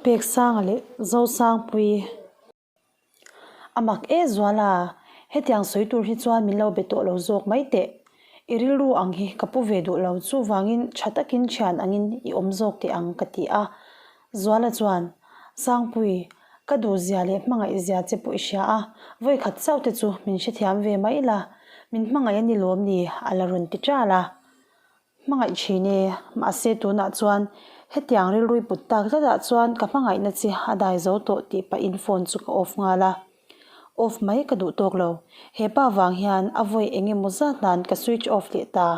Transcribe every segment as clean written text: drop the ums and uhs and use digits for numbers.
Peksanga leh Zosangpuii a mak e Zuala, hetiang sawi tur hi chuan min lo be tawh lo zawk mai teh. I rilru ang hi ka pu ve duh lo, chuvangin tha takin thian angin i awm zawk teh ang ka ti a. Zuala chuan, Sangpui, ka duhzia leh hmangaihzia che pawh i hria a, vawikhat chauh te chu min hrethiam ve mai la, min hmangaih a ni lawm ni? a la rawn ti ṭal a. Hmangaih thin e, mahse tunah chuan hetiang rilrui put tak tlatah chuan ka hmangaihna che a dai zo tawh tih pahin phone chu ka off nghal a. Off mai ka duh tawk lo, he pa vang hian a vawi eng emaw zat nan ka switch off leh ta.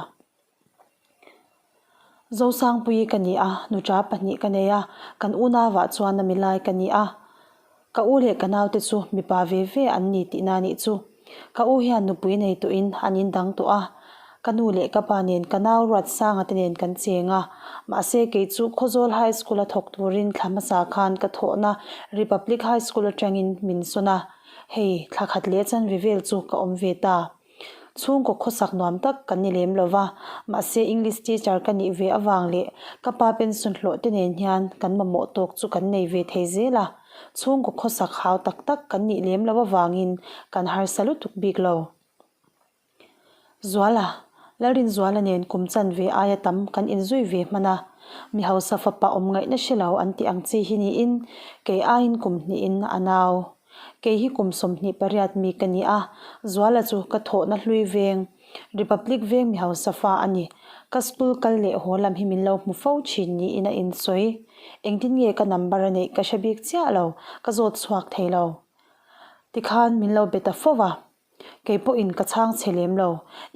Zosangpuii ka ni a, nuṭa pahnih ka nei a, kan unauah chuan a milai ka ni a. Ka u leh ka naute chu mipa ve ve an ni tihna nih chu. Ka u hian nupui nei tawhin an indang tawh a, ka nu leh ka pa nen ka nau Ruatsanga te nen kan cheng a. Mahse kei chu Khawzawl High School a thawk turin thla hmasa khan ka thawhna Republic High School atangin min sawn a, hei thla khat leh chanve vel chu ka awm ve ta. Chhungkaw khawsak nuam tak kan ni lem lo va, mahse English teacher ka nih ve avang leh ka pa pension hlawh te nen hian kan mamawh tawk chu kan nei ve thei zel a. Chhungkaw khawsak hau tak tak kan nih lem lo avangin kan harsa lutuk bik lo. Zuala, Lalrinzuala nen kum chanve aia tam kan inzui ve hman a, mi hausa fapa awm ngaihna hre lo an tih ang chi hi niin kei aiin kum hnihin a nau. Kei hi kum 28 mi ka ni a, Zuala chu ka thawhna hlui veng, Republic veng mi hausa fa a ni. Ka school kal leh haw lam hi min lo hmu fo thin niin a insawi. Engtin nge ka number a neih ka hre bik chiah lo, ka zawt chhuak thei lo. Tikhan min lo be ta fo va. Kei pawhin ka chhang chhe lem lo.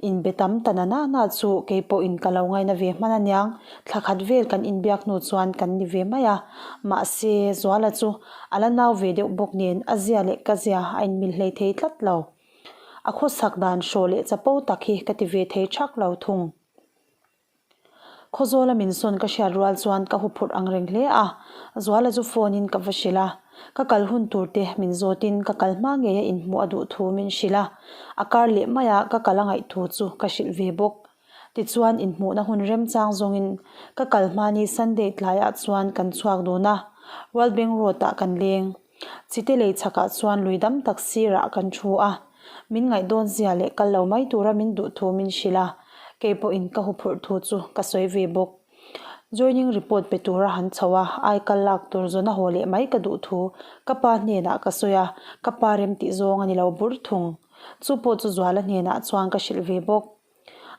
Inbe tam ta na na na chu kei pawhin ka lo ngaina ve hman aniang. Thla khat vel kan inbiak hnu chuan kan ni ve mai a. Mahse, Zuala chu a la nau ve deuh bawk nen a zia leh ka zia a inmil hlei thei tlat lo. A khawsak dan hrawh leh chapo tak hi ka ti ve thei thak lo thung. Khawzawla min sawn ka hriat rual chuan ka huphurh ang reng hle a, Zuala chu phone in ka va hrilh a, ka kal hun tur te min zawt in ka kal hma ngei a inhmuh a duh thu min hrilh a, a kar leh mai a ka kal a ngaih thu chu ka hrilh ve bawk. Tichuan inhmuhna hun remchang zawng in ka kal hma ni Sunday tlai ah chuan kan chhuak dun a, World Bank Road ah kan leng. Chite lei chhakah chuan lui dam tak sirah kan thu a, min ngaihdawn zia leh kal lo mai tura min duh thu min hrilh a, kei pawhin ka huphurh thu chu ka sawi ve bawk. Joining report pe tura han chho a, ai kal lak tur zawn a haw leh mai ka duh thu ka pa hnenah ka sawi a, ka pa rem tih zawng a ni lo bur thung. Chu pawh chu Zuala hnenah chuan ka hrilh ve bawk.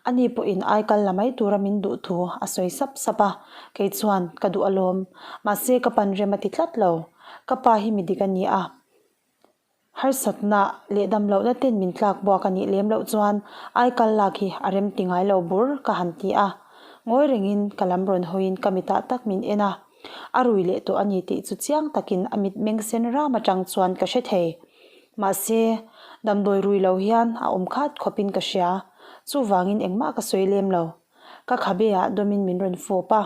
Ani pawhin ai kal la mai tura min duh thu a sawi sap sap a, kei chuan ka duh alawm. Mahse ka pan rem a ti tlat lo. Ka pa hi mi dik a ni a, harsatna leh damlohna ten min tlak buak a nih lem loh chuan ai kal lak hi a rem ti ngai lo bur ka han ti a. Ngawi rengin ka lam rawn hawiin ka mitah tak min en a, a rui leh tawh a ni tih chu chiang takin a mitmeng sen ram atang chuan ka hre thei. Mahse, damdawi rui lo hian a awm khat khawpin ka hria. Chuvangin engmah ka sawi lem lo. Ka khabe ah dawmin min rawn fawp a,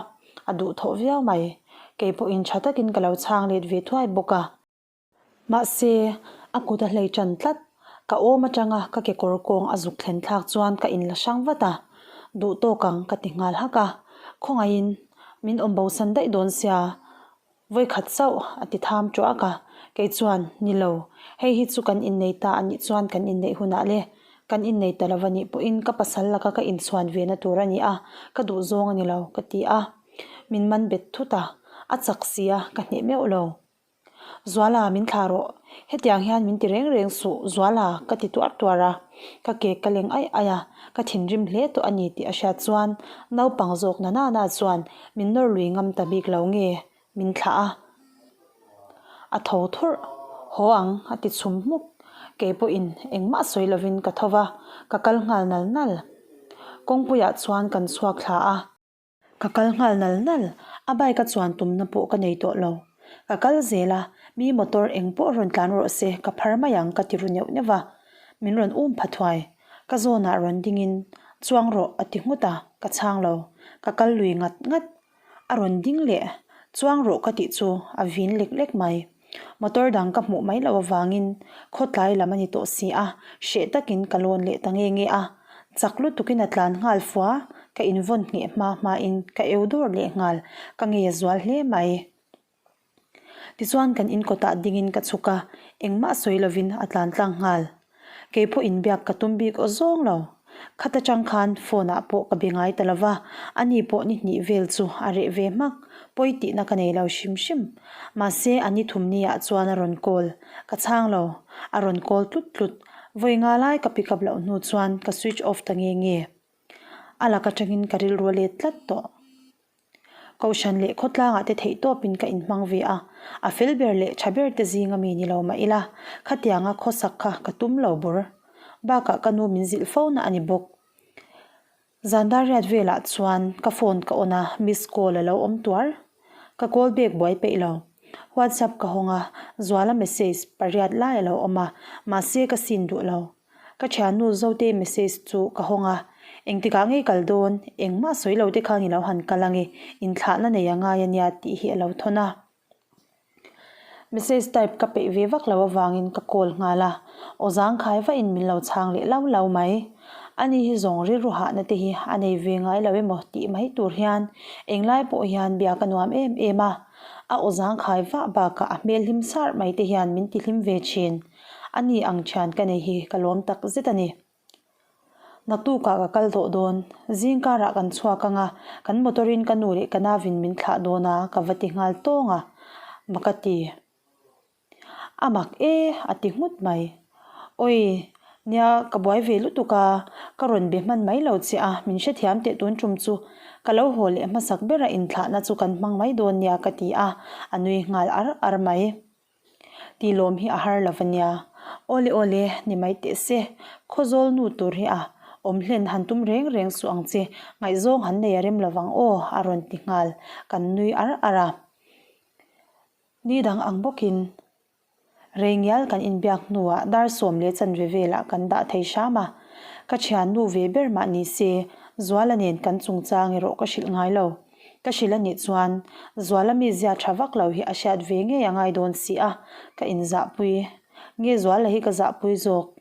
a duhthawh viau mai. Kei pawhin tha takin ka lo chhang let ve thuai bawk a. Mahse, a kut a hlei tan tlat. Ka awm atanga ka kekawr kawng a zuk thlen thlak chuan ka inla hrang vat a. Duh tawk ang ka ti nghal hak a. Khawngaihin min awm bosan daih dawn sia. Vawikhat chauh a ti tham tuak a, kei chuan, Ni lo, hei hi chu kan innei ta a nih chuan kan inneih hunah le, kan innei ta lo va nih pawhin ka pasal laka ka inchhuan ve na tur a ni a, ka duh zawng a ni lo, ka ti a. Min man bet thut a, a chak si a, ka hneh meuh lo. Zuala, min thlah rawh. Hetiang hian min ti reng reng suh, Zuala, ka ti tuar tuar a. Ka ke ka leng aih aih a, ka thinrim hle tawh a ni tih a hriat chuan naupang zawk na nana chuan min nawr lui ngam ta bik lo nge min thlah a. A tho thurh, haw ang a ti chhum hmuk. Kei pawhin engmah sawi lovin ka tho va, ka kal nghal nal nal. Kawngpuiah chuan kan chhuak thla a. Ka kal nghal nal nal, a bike a chuan tumna pawh ka nei tawh lo. Ka kal zel a, mi motor eng pawh rawn tlan rawh se, ka phar mai ang ka ti ru neuh neuh va. Min rawn um pha thuai. Ka zawnah rawn dingin, Chuang rawh a ti nghut a, ka chhang lo. Ka kal lui ngat ngat. A rawn ding leh, Chuang rawh ka tih chu a vin lek lek mai. Motor dang ka hmuh mai loh avangin khawtlai lam a ni tawh si a, hreh takin ka lawn leh ta nge nge a. Chak lutukin a tlan nghal fua, ka invawn ngheh hma hmain ka eu dawr leh nghal, ka ngei a zual hle mai. Tichuan kan in kawtah dingin ka chhuk a, engmah sawi lovin a tlan tlang nghal. Kei pawh inbiak ka tum bik aw zawng lo. Khat atang khan phone ah pawh ka be ngai ta lova, ani pawh ni hnih vel chu a reh ve hmak, pawi tihna ka nei lo hrim hrim. Mahse a ni thum ni ah chuan a rawn call, ka chhang lo, a rawn call tlut tlut. Vawi nga lai ka pick up loh hnu chuan ka switch off ta nge nge. A lak atangin ka rilru a let tlat tawh. Kohhran leh khawtlangah te theihtawpin ka inhmang ve a, a fel ber leh tha ber te zinga mi ni lo mah ila, khatianga khawsak kha ka tum lo bur. Bakah ka nu min zilh fo na a ni bawk. Zan dar riat velah chuan ka phone ka on a, miss call a lo awm tuar. Ka call back buai peih lo. WhatsApp ka hawng a, Zuala message pariat lai a lo awm a, mahse ka sin duh lo. Ka thiannu Zote message chu ka hawng a, engtikah ngei kal dawn, engmah sawi lo te khan i lo han kal ange, inthlahna nei a ngai ania tih hi a lo thawn a. Message type ka peih ve vak lo avangin ka call nghal a, aw zangkhai vahin min lo chhang leh lau lau mai. Ani hi zawng rilru hahna te hi a nei ve ngai lo emaw tih mai tur hian englai pawh hian biak a nuam em em a, a aw zangkhai vah bakah a hmel hlim sarh mai te hian min ti hlim ve thin. A ni ang thian ka nei hi ka lawm tak zet a ni. Naktukah ka kal tawh dawn, zing karah kan chhuak ang a, kan motor in ka nu leh ka navin min thlah dawn a, ka va ti nghal tawng a, mak a ti. A mak e, a ti nghut mai. Awi, nia ka buai ve lutuk a, ka rawn be hman mai lo che a, min hrethiam teh tun tum chu. Ka lo haw leh hmasak bera inthlahna chu kan hmang mai dawn nia ka ti a, a nui nghal ar ar mai. Tih lawm hi a har lo va nia. Awle awle, ni mai teh se. Khawzawl nu tur hi a awm hlen han tum reng reng suh ang che, ngaihzawng han nei a rem lo vang aw, a rawn ti nghal. Kan nui ar ar a. Ni dang ang bawkin rei ngial kan inbiak hnuah dar sawm leh chanve velah kan dah thei hram a. Ka thiannu ve ber mah ni se, Zuala nen kan chungchang erawh ka hrilh ngai lo. Ka hrilh a nih chuan Zuala mizia tha vak lo hi a hriat ve ngei a ngai dawn si a, ka inzahpui. Nge Zuala hi ka zahpui zawk?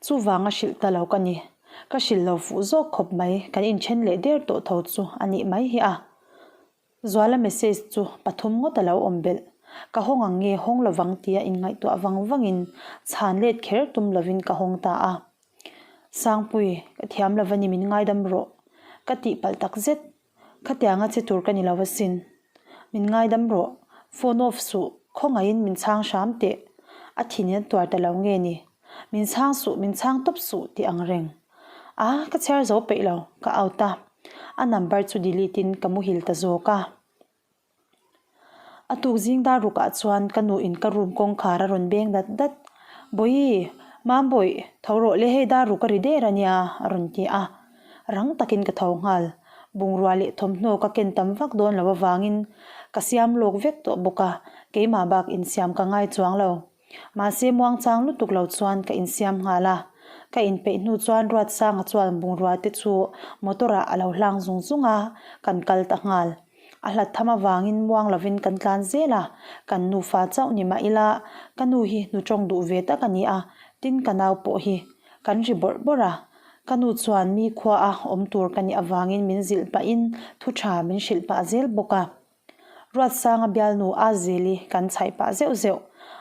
Chuvang a hrilh ta lo ka ni. Ka hrilh lo fuh zawk khawp mai, kan inthen leh der tawh tho chu a nih mai hi a. Zuala message chu pathum ngawt a lo awm belh. Ka hawng ang nge hawng lovang tia inngaihtuah vang vangin chhan let kher tum lovin ka hawng ta a. Sangpui, ka thiam lo va ni min ngaidam rawh. Ka tihpalh tak zet. Khatianga che tur ka ni lo asin. Min ngaidam rawh. Phone off suh, khawngaihin min chhang hram teh. A thin in a tuar ta lo nge ni. Min chhang suh, min chhang tawp suh tih ang reng. A, ka chhiar zo peih lo, ka out a. A number chu delete in ka muhil ta zawk a. A tuk zing dar rukah chuan ka nu in ka room kawngkhar a rawn beng dat dat. Bawihi, Mambawih, tho rawh le hei dar ruk a ri der a nia, a rawn ti a. Rang takin ka tho nghal. Bungrua leh thawmhnaw ka ken tam vak dawn lo avangin ka siam lawk vek tawh bawk a, keimah bak insiam ka ngai chuang lo. Mahse muangchang lutuk lo chuan ka insiam nghal a, ka inpeih hnu chuan Ruatsanga chuan bungrua te chu motor ah a lo hlang zung zung a, kan kal ta nghal. A hlat tham avangin muang lovin kan tlan zel a, kan nufa chauh ni mah ila ka nu hi nu tawng duh ve tak a ni a, tin ka nau pawh hi kan ri bawrh bawrh a. Ka nu chuan mi khua a awm tur ka nih avangin min zilh pahin thu tha min hrilh pah zel bawk a. Ruatsanga bialnu Azeli kan chhaih pah zeuh zeuh.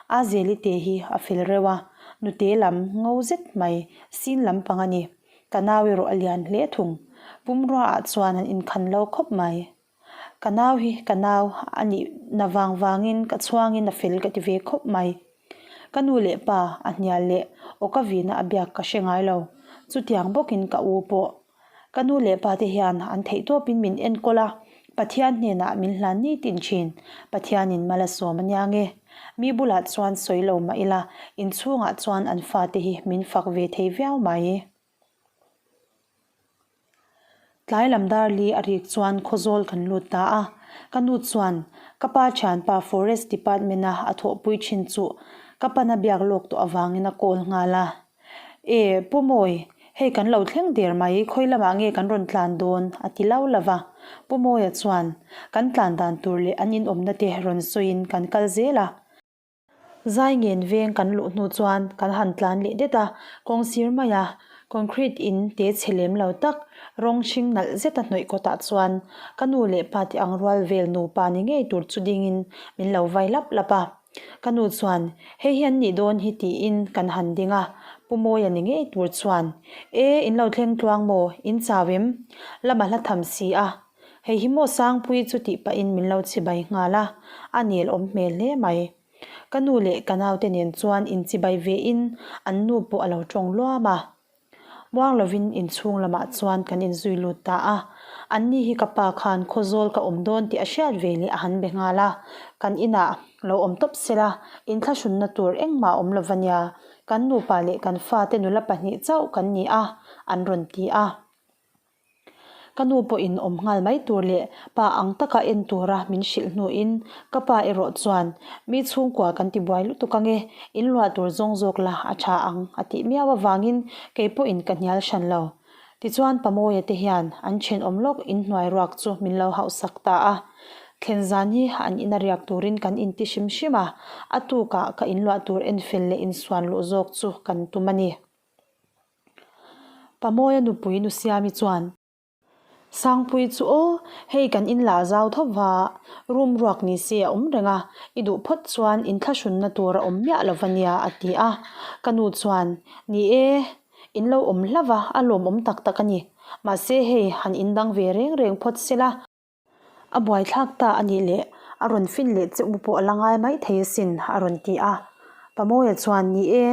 Azeli te hi a fel reuh a, nute lam ngo zet mai, sin lampang a ni. Ka nau erawh a lian hle thung. Pumrua ah chuan an inkhan lo khawp mai. Ka nau hi ka nau a nih na vang vangin ka chhuangin a fel ka ti ve khawp mai. Ka nu leh pa a hnial leh awka vina a biak ka hre ngai lo. Chutiang bawkin ka u pawh Ka nu leh pa te hian an theihtawpin min enkawl a, Pathian hnenah min hlan nitin thin. Pathianin mal a sawm ania nge. Mi bulah chuan sawi lo mah ila, inchhungah chuan an fate hi min fak ve thei viau mai. Tlai lam dar li a rik chuan Khawzawl kan lut ta a, ka nu chuan ka pa thianpa Forest Department-a a thawhpui thin chu ka pana biak lawk tawh avangin a call nghal a. E, Pu Mawi, hei kan lo thleng der mai, khawi lamah nge kan rawn tlan dawn? a ti lau lo va. Pu Mawia chuan, Kan tlan dan tur leh an inawmna te rawn sawiin kan kal zel a. Zai ngen veng kan luh hnu chuan kan han tlan leh det a, kawng sir maia concrete in te chhe lem lo tak rawng hring nalh zeta hnawih kawtah chuan ka nu leh pa te ang rual vel nupa ni ngei tur chu dingin min lo vai lap lap a. Ka nu chuan, Hei hi an nih dawn hi tiin kan han ding a, Pu Mawia ni ngei tur chuan, E, in lo thleng tluang maw? In chau em? Lama hla tham si a, Hei hi maw Sangpuii chu tih pahin min lo chibai nghal a, a nel awm hmel hle mai. Ka nu leh ka naute nen chuan inchibai ve in an nu pawh a lo tawng luam a. Muang lovin inchhung lamah chuan kan inzui lut ta a. Anni hi ka pa khan Khawzawl ka awm dawn tih a hriat ve leh a han be nghal a. Kan inah lo awm tawp sela, inthlahrunna tur engmah a awm lova nia, kan nupa leh kan fate nula pahnih chauh kan ni a, an rawn ti a. Ka nu pawhin awm nghal mai tur leh pa ang taka en tura min hrilh hnuin ka pa erawh chuan, Mi chhungkua kan ti buai lutuk ange, in luah tur zawng zawk la a tha ang a tih miau avangin kei pawhin ka hnial hran lo. Tichuan Pamawia te hian an thenawm lawk inhnuai ruak chu min lo hauhsak ta a. Thlen zan hi an ina riak turin kan inti hrim hrim a, a tukah ka inluah tur enfel leh insuan luh zawk chu kan tum a ni. Pamawia nupui Nusiami chuan, Sangpui chu aw, hei kan in la zau tho va, room ruak ni se a awm reng a, i duh phawt chuan inthlahrunna tur a awm miah lo va nia a ti a. Ka nu chuan, Ni e, in lo awm hlauh va, a lawmawm tak tak a ni. Mahse hei han indang ve reng reng phawt sela, A buaithlak ta a nih leh a rawn fin leh che u pawh a la ngai mai thei asin a rawn ti a. Pamawia chuan, Ni e,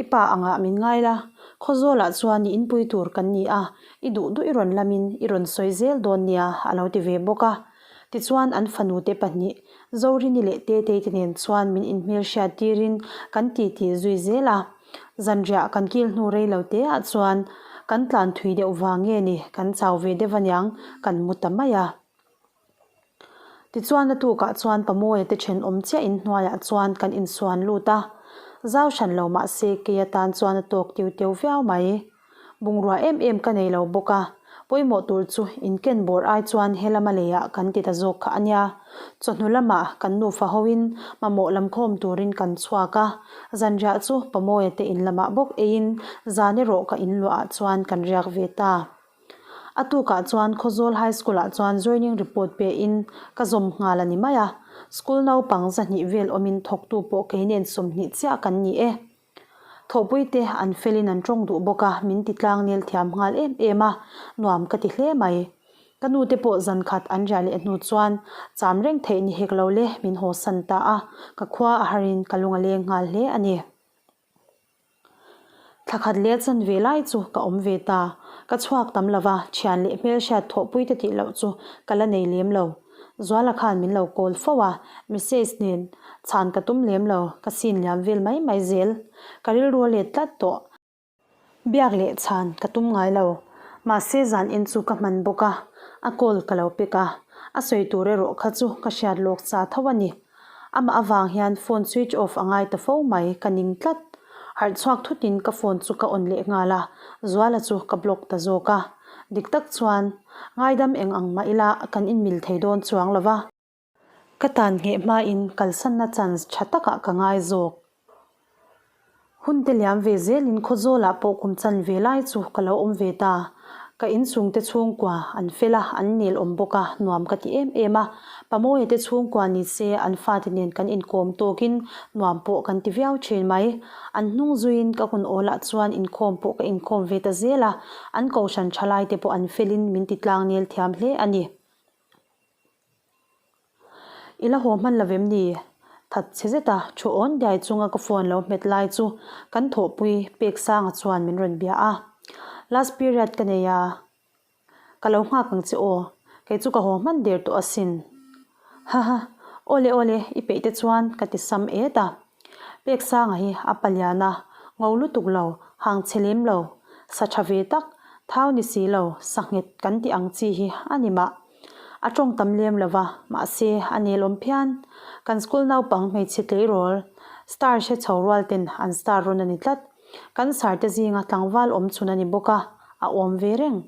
i pa angah min ngai la, Khawzawlah chuan i inpui tur kan ni a, i duh duh i rawn lamin i rawn sawi zel dawn nia a lo ti ve bawk a. Tichuan an fanute pahnih, Zorini leh Tetei te nen chuan min inhmelhriat tirin kan titi zui zel a. Zanriah kan kil hnu rei lo te ah chuan kan tlan thui deuh vang nge ni kan chau ve deuh aniang kan mu ta mai a. Tichuan a tukah chuan Pamawia te thenawm chiah in hnuaiah chuan kan insuan lut a, zau hran lo mahse kei atan chuan a tawk tiu teu viau mai. Bungrua em em ka nei lo bawk a, pawimawh tur chu inken bawr ai chuan he lama leiah kan ti ta zawk kha a nia. Chawhnu lamah kan nufa hoin mamawh lam khawm turin kan chhuak a, zanriah chu Pamawia te in lamah bawk eiin zan erawh ka inluahah chuan kan riak ve ta. A tukah chuan Khawzawl High School-ah chuan joining report pein ka zawm nghal a ni mai a, school naupang zahnih vel awmin thawktu pawh kei nen 20 chiah kan ni e. Thawhpuite an felin an tawng duh bawk a, min ti tlang nel thiam nghal em em a, nuam ka ti hle mai. Ka nute pawh zan khat an riah leh hnu chuan cham reng theih ni hek lo le min haw san ta a, ka khua a harin ka lung a leng nghal hle a ni. Thla khat leh chan ve lai chu ka awm ve ta, ka chhuak tam lo va, thian leh hmelhriat thawhpuite tih loh chu ka la nei lem lo. Zuala khan min lo call fo a, message nen chhan ka tum lem lo, ka sin liam vel mai mai zel. Ka rilru a let tlat tawh. Biak leh chhan ka tum ngai lo, mahse zan en chu ka hman bawk a, a call ka lo pek a, a sawi tur erawh kha chu ka hriat lawk sa tho a ni. Amah avang hian phone switch off a ngai ta fo mai, ka ning tlat. Harh chhuak thutin ka phone chu ka on leh nghal a, Zuala chu ka block ta zawk a. Dik tak chuan, ngaidam eng ang mah ila kan inmil thei dawn chuang lo va. Ka tan ngheh hmain kalsanna chance tha takah ka ngai zawk. Hun te liam ve zelin Khawzawlah pawh kum chan ve lai chu ka lo awm ve ta. Ka inchungte chhungkua an fel a, an nel awm bawk a, nuam ka ti em em a. Pamawia te chhungkua ni se an fate nen kan inkawm tawkin nuam pawh kan ti viau thin mai. An hnung zuiin ka hun awlah chuan inkhawm pawh ka inkhawm ve ta zel a, an kohhran thalai te pawh an felin min ti tlang nel thiam hle a ni. I la haw hman lo vem ni? That chhe zet a, thu awn diai chunga ka phone lo hmet lai chu kan thawhpui Peksanga chuan min rawn bia a. Last period ka nei a, ka lo nghak ang che aw, kei chu ka haw hman der tawh asin. Haha, awle awle, i peih te chuan ka ti sam et a. Peksanga hi a palian a, ngo lutuk lo, hang chhe lem lo, sa tha ve tak, thau ni si lo, sa nghet kan tih ang chi hi a ni mah. A tawng tam lem lo va, mahse a nelawm phian. Kan school naupang hmeichhe tleirawl, star hre chho rual ten an star rawn a ni tlat. Kan sar te zinga tlangval awm chhun a ni bawk a, a awm ve reng.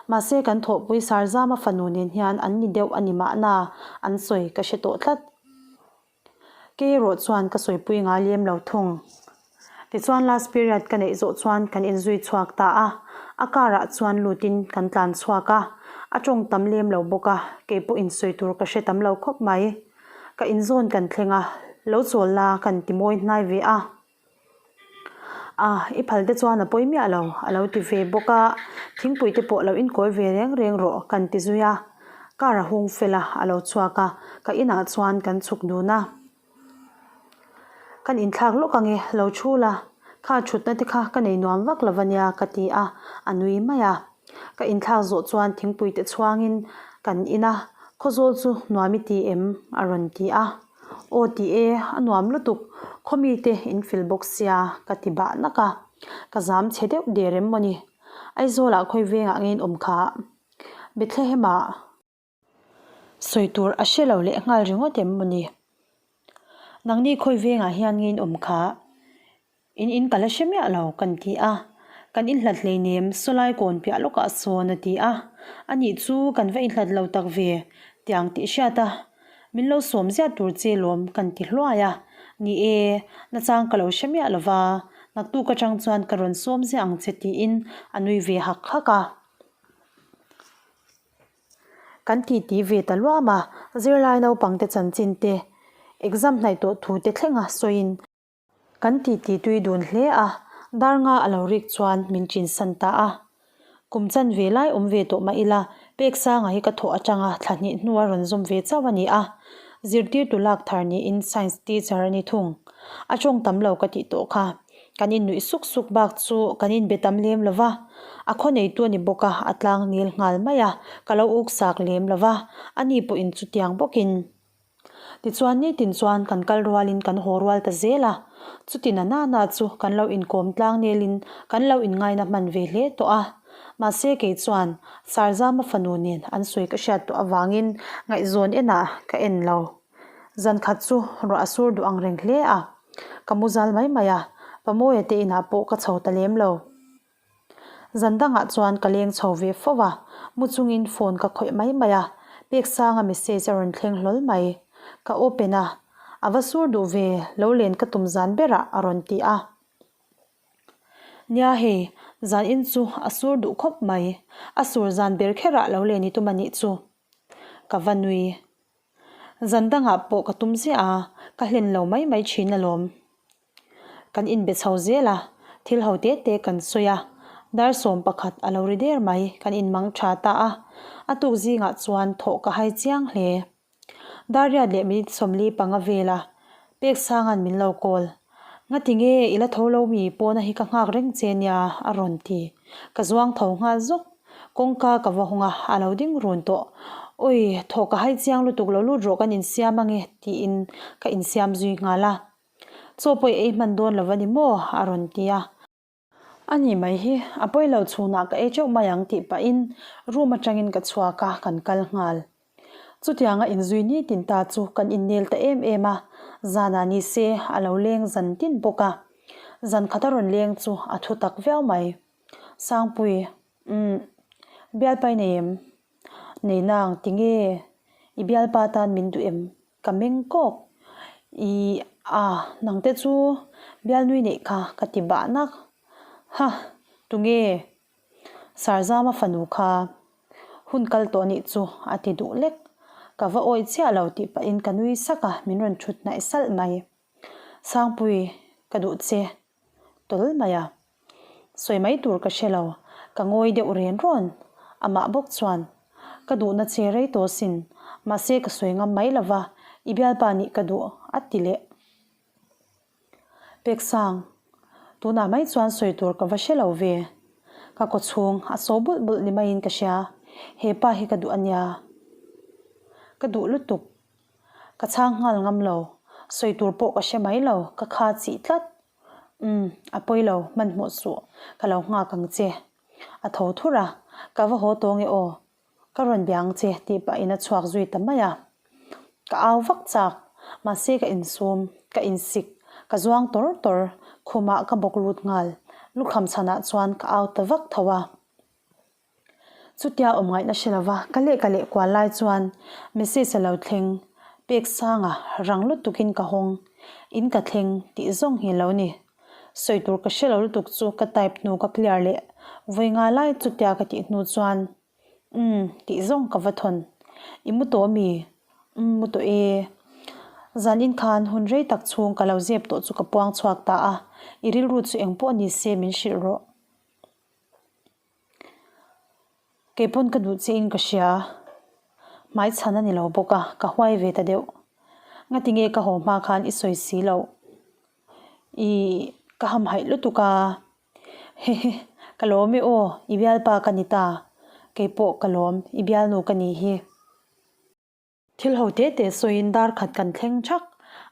Mahse kan thawhpui Sarzama fanu nen hian an ni deuh a ni mahna an sawi ka hre tawh tlat. Kei erawh chuan ka sawipui ngai lem lo thung. Tichuan last period ka neih zawh chuan kan inzui chhuak ta a, a car ah chuan lutin kan tlan chhuak a, a tawng tam lem lo bawk a, kei pawh insawi tur ka hre tam lo khawp mai. Ka inzawn kan thleng a, lo chawl la kan ti mawi hnai ve a. A, i phal te chuan a pawi miah lo, a lo ti ve bawk a, thingpui te pawh lo inkawi ve reng reng rawh kan ti zui a, car a hung fel a, a lo chhuak a, ka inah chuan kan chhuk dun a. Kan inthlak lawk ange, lo thu la, kha thutna te kha ka nei nuam vak lo va nia ka ti a, a nui mai a. Ka inthlak zawh chuan thingpui te chhuangin kan in a, Khawzawl chu nuam i ti em? a rawn ti a. Aw ti e, a nuam lutuk, khaw mite in fil bawk sia ka ti bah nak a, ka zam chhe deuh der em maw ni? Aizawlah khawi vengah nge in awm kha? Bethlehem-ah. Sawi tur a hre lo leh nghal ringawt em maw ni? Nangni khawi vengah hian nge in awm kha? In in ka la hre miah lo kan ti a, kan inhlat hleinem sawlai kawn piah lawkah sawn a ti a, anih chu kan va inhlat lo tak ve tiang tih hriat a, min lo sawm ziah tur che lawm kan ti hluai a, ni e, nachang ka lo hre miah lo va, naktuk atang chuan ka rawn sawm ziah ang che tiin a nui ve hak hak a. Kan titi ve ta luam a, zirlai naupangte chanchin te, exam hnaih tawh thu te thlenga sawiin. Kan titi tui dun hle a, dar nga a lo rik chuan min chinsan ta a. Kum chan ve lai awm ve tawh mah ila, Peksanga hi ka thawh atanga thla hnih hnua rawn zawm ve chauh a ni a. Zirtirtu lak thar niin Science teacher a ni thung. A tawng tam lo ka tih tawh kha. Kan innuih suk suk bak chu kan inbe tam lem lo va, a khaw neitu a ni bawk a, a tlang nil nghal mai a, ka lo uksak lem lo va, ani pawhin chutiang bawkin. Tichuan nitin chuan kan kal rualin kan haw rual ta zel a, chuti na na na chu kan lo inkawm tlang nelin kan lo inngaina hman ve hle tawh a. Mahse kei chuan Sarzama fanu nen an sawi ka hriat tawh avangin ngaihzawn enah ka en lo. Zan khat chu ruah a sur duh ang reng hle a, ka mu zal mai mai a, Pamawia te inah pawh ka chho ta lem lo. Zan dangah chuan ka leng chho ve fo a, mu chungin phone ka khawih mai mai a, Peksanga message a rawn thleng hlawl mai. Ka open a, a va sur duh ve, lo len ka tum zan berah a rawn ti a. Nia hei, zan in chu a sur duh khawp mai, a sur zan ber kherah lo len i tum a nih chu. Ka va nui. Zan dangah pawh ka tum ziah a, ka hlen lo mai mai thin alawm. Kan inbe chho zel a, thil ho te te kan sawi a, dar 11 a lo ri der mai, kan inmang tha ta a, a tuk zingah chuan thawh ka hai chiang hle. Dar riat leh minute 45 vela Peksanga'n min lo call. Ngati nge i la tho lo mi pawna hi ka nghak reng che nia a rawn ti. Ka zuang tho nghal zawk. Kawngka ka va hawng a, a lo ding run tawh. Awi, thawh ka hai chiang lutuk lo lut rawh kan insiam ange tiin ka insiam zui nghal a. Chaw pawh i ei hman dawn lo va ni maw? a rawn ti a. A ni mai hi, a pawi lo chhunah ka ei teuh mai ang tih pahin room atangin ka chhuak a, kan kal nghal. Chutianga inzui nitin ta chu kan innel ta em em a, zanah ni se a lo leng zan tin bawk a. Zan khat a rawn leng chu a thu tak viau mai. Sangpui, Umm, bialpa i nei em? Nei nang, tinge i bialpa tan min duh em? Ka meng kawk. I a, nangte chu bialnui neih kha ka ti bah nak. Ha, tunge? Sarzama fanu kha hun kal tawh nih chu a ti duh lek. Ka va awih chiah lo tih pahin ka nui sak a, min rawn thut hnaih salh mai. Sangpui, ka duh che. Tawl mai a. Sawi mai tur ka hre lo, ka ngawi deuh ren rawn. Amah bawk chuan, Ka duhna che rei tawh sin, mahse ka sawi ngam mai lo va, i bialpa nih ka duh, a ti leh. Peksang, tunah mai chuan sawi tur ka va hre lo ve. Ka kawchhung a so bulh bulh ni maiin ka hria, he pa hi ka duh a nia. Ka duh lutuk. Ka chhang nghal ngam lo, sawi tur pawh ka hre mai lo, ka kha chih tlat. Umm, a pawi lo, hmanhmawh suh, ka lo nghak ang che. A tho thur a, ka va haw tawng e aw, ka rawn bia ang che tih pahin a chhuak zui ta mai a. Ka au vak chak, mahse ka insum, ka insik, ka zuang tawr tawr, khumah ka bawk lut nghal, lukham chhanah chuan ka au ta vak tho a. Chutia awm ngaihna hre lova ka leh ka leh kual lai chuan message a lo thleng. Peksanga, rang lutukin ka hawng, in ka thleng tih zawng hi lo ni. Sawi tur ka hre lo lutuk chu ka type hnu ka clear leh vawi nga lai chutia ka tih hnu chuan Umm tih zawng ka va thawn. I mu tawh ami? Umm mu tawh e. Zanin khan hun rei tak chhung ka lo zep tawh chu ka puang chhuak ta a, i rilru chu eng pawh ni se min hrilh rawh. Kei pawn ka duh che in ka hria. Hmai chhan a ni lo bawk a, ka huai ve ta deuh. Ngati nge ka haw hma khan i sawi si loh? I ka hamhaih lutuk a. Hehe, ka lawm e aw, i bialpa ka ni ta. Kei pawh ka lawm, i bialnu ka ni hi. Thil ho te te sawiin dar khat kan thleng thak.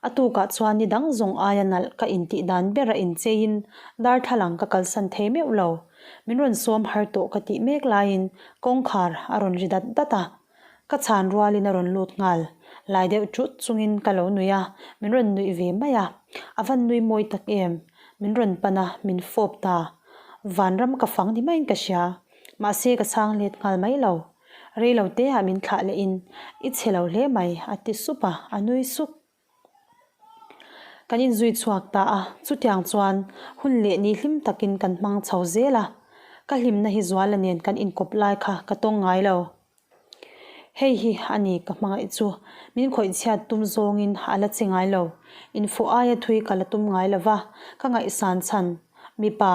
A tukah chuan ni dang zawng aia nalh ka intih dan ber a incheiin darthlalang ka kalsan thei meuh lo. Min rawn sawm har tawh ka tih mek laiin kawngkhar a rawn ri dat dat a. Ka chhan rualin a rawn lut nghal. Lai deuh ṭut chungin ka lo nui a, min rawn nuih ve mai a. A van nui mawi tak em? Min rawn pan a, min fawp ta. Vanram ka fang ni maiin ka hria. Mahse ka chhang let nghal mai lo. Rei lo te ah min thlah leh in, I chhe lo hle mai, a ti sup a, a nui suk. Kan inzui chhuak ta a, chutiang chuan hun leh ni hlim takin kan hmang chho zel a. Ka hlimna hi Zuala nen kan inkawp lai kha ka tawng ngai lo. Hei hi a ni ka hmangaih chu, min khawih chhiat tum zawngin a la che ngai lo. Infawh aia thui ka la tum ngai lo va, ka ngaihsan chhan. Mipa,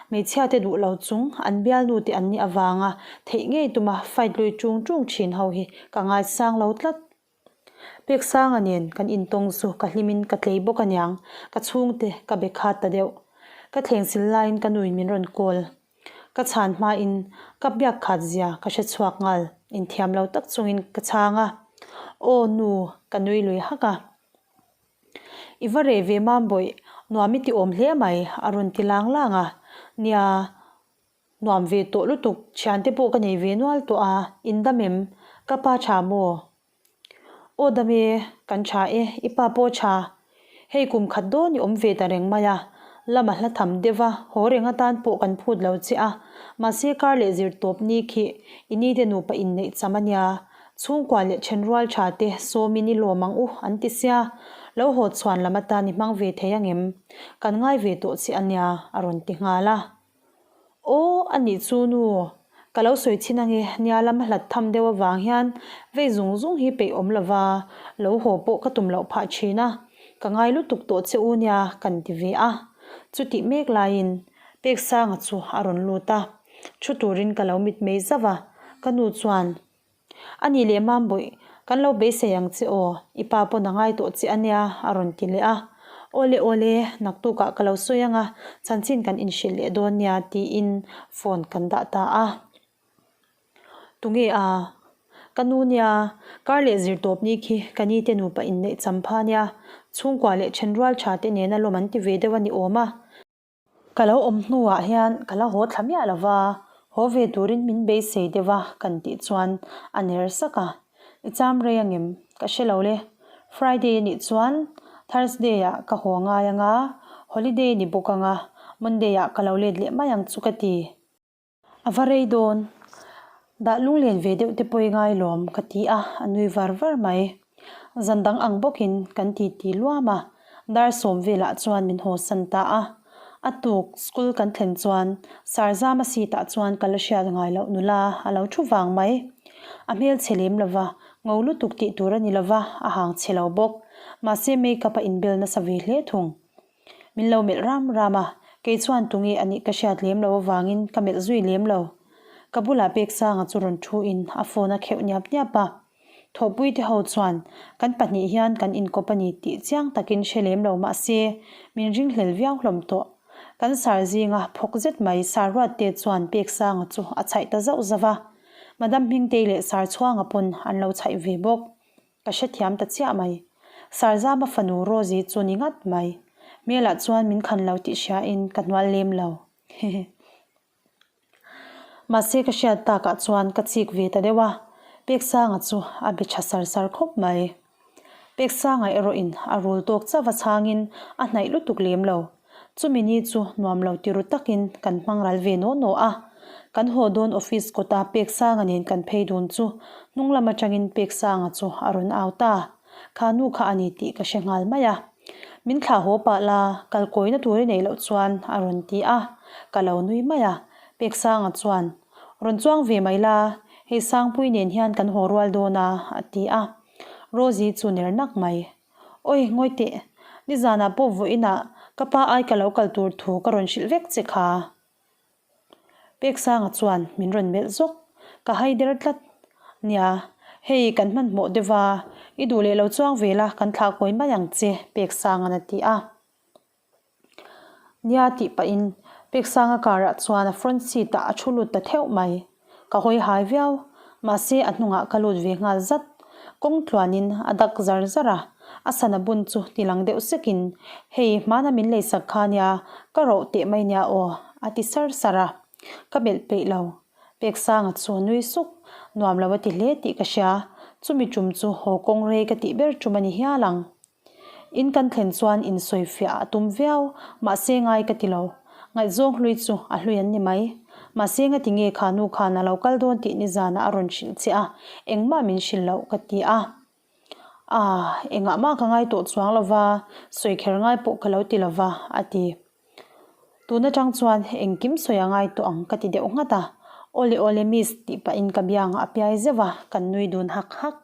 hmeichhia te duh lo chung an bialnu te an nih avanga theih ngei tuma fight lui ṭung ṭung ṭhin ho hi ka ngaisang lo tlat. Peksanga nen kan intawng chu ka hlimin ka tlei bawk aniang, ka chhungte ka be khat ta deuh. Ka thlengsil laiin ka nuin min rawn call. Ka chhan hmain ka biak khat zia ka hre chhuak nghal, inthiam lo tak chungin ka chhang a. Aw nu, ka nui lui hak a. I va reh ve mam bawih, nuam i ti awm hle mai, a rawn ti lang lang a. Nia, nuam ve tawh lutuk, thiante pawh ka nei ve nual tawh a, in dam em? Ka pa tha maw? Aw dam e, kan tha e, i pa pawh tha. Hei kum khat dawn i awm ve ta reng mai a, lama hla tham deuh a, haw reng atan pawh kan phut lo che a, mahse kar leh zir tawp ni khi i nite nupa inneih cham a nia, Chhungkua leh thenrual tha te sawmin i lawm ang u an ti sia, lo haw chhuan lam atan i hmang ve thei angem? Kan ngai ve tawh che ania a rawn ti nghal a. Aw a nih chu nu, ka lo sawi chhin ange nia lam a hlat tham deuh avang hian vei zung zung hi peih awm lova lo haw pawh ka tum loh phah thin a, ka ngai lutuk tawh che u nia kan ti ve a. Chutih mek laiin Peksanga chu a rawn lut a, thu turin ka lo mitmei zauh a, ka nu chuan A nih leh Mambawih, kan lo beisei ang che aw, i pa pawn a ngai tawh che a nia, a rawn ti leh a. Awle awle, naktukah ka lo sawi ang a, chanchin kan inhrilh leh dawn nia, tiin phone kan dah ta a. Tunge a? Ka nu nia, kar leh zir tawp ni khi ka ni te nupa inneih cham pha nia, chhungkua leh thenrual tha te nena lawm an ti ve deuh a ni awm a. Ka lo awm hnuah hian ka la haw thla miah lo va, haw ve turin min beisei deuh a kan tih chuan a ner sak a. I cham rei angem? Ka hre lo le. Friday a nih chuan Thursday ah ka haw ngai anga, holiday ni bawk anga, Monday ah ka lo let leh mai ang chu ka ti. A va rei dawn. Dah lunglen ve deuh te pawh i ngai lawm ka ti a, a nui var var mai. Zan dang ang bawkin kan ti ti luam a, dar sawm velah chuan min haw san ta a. A tuk school kan thlen chuan Sarzama seat ah chuan ka la hriat ngai loh nula a lo thu vang mai. A hmel chhe lem lova, ngo lutuk tih tur a ni lova, a hang chhe lo bawk. Mahse makeup a inbel nasa ve hle thung. Min lo melh ram ram a, kei chuan tunge a nih ka hriat lem lo avangin ka melh zui lem lo. Ka bulah Peksanga chu rawn thu in a phone a kheuh niap niap a. Thawhpui te ho chuan kan pahnih hian kan inkawp a ni tih chiang takin hre lem lo mah se min ringhlel viau hlawm tawh. Kan sar zinga phawk zet mai Sarruatte chuan Peksanga chu a chhaih ta zauh zauh a. Madam Hmingtei leh Sarchhuanga pawn an lo chhaih ve bawk. Ka hrethiam ta chiah mai. Sarzama fanu Rosie chu ni ngat mai. Hmelah chuan min khan lo tih hriain ka hnual lem lo. Hehe. Mahse ka hriat takah chuan ka chik ve ta deuh a, Peksanga chu a be tha sar sar khawp mai. Peksanga erawhin a rul tawk chauh a chhangin a hnaih lutuk lem lo. Chumi ni chu nuam lo ti ru takin kan hmang ral ve naw naw a. Kan haw dawn office kawta Peksanga nen kan phei dun chu hnung lam atangin Peksanga chu a rawn au ta. Kha nu kha a ni tih ka hre nghal mai a. Min thlah haw pah la, kal kawina tur i neih loh chuan a rawn ti a, ka lo nui mai a. Peksanga chuan, Rawn chuang ve mai la, hei Sangpui nen hian kan haw rual dawn a, a ti a. Rosie chu ner nak mai. Awi, ngawi teh, nizanah pawh vawiinah ka pa ai ka lo kal tur thu ka rawn hrilh vek che kha. Peksanga chuan min rawn melh zawk, ka hai der tlat. Nia, hei kan hmanhmawh deuh va, i duh leh lo chuang ve la, kan thlah kawi mai ang che, Peksanga'n a ti a. Nia tih pahin Peksanga car ah chuan a front seat ah a thu lut ta theuh mai. Ka hawi hai viau, mahse a hnungah ka lut ve nghal zat. Kawng tluanin a dak zar zar a, a sana bun chu ti lang deuh sekin, Hei, hmana min leisak kha nia, ka roh teh mai nia aw, a ti sar sar a. Ka melh peih lo. Peksanga chu a nui suk, nuam lo a ti hle tih ka hria, chumi tum chu haw kawng rei ka tih ber tum a ni hial ang. In kan thlen chuan insawifiah a tum viau, mahse ngai ka ti lo. Ngaihzawng hlui chu a hlui an ni mai. Mahse ngati nge kha nu khan a lo kal dawn tih nizanah a rawn hrilh che a, engmah min hrilh loh ka ti a. Aah, engah mah ka ngai tawh chuang lo va, sawi kher ngai pawh ka lo ti lo va, a ti. Tun atang chuan engkim sawi a ngai tawh ang ka ti deuh nghat a. Awle awle miss tih pahin ka biangah a piai zeuh a, kan nui dun hak hak.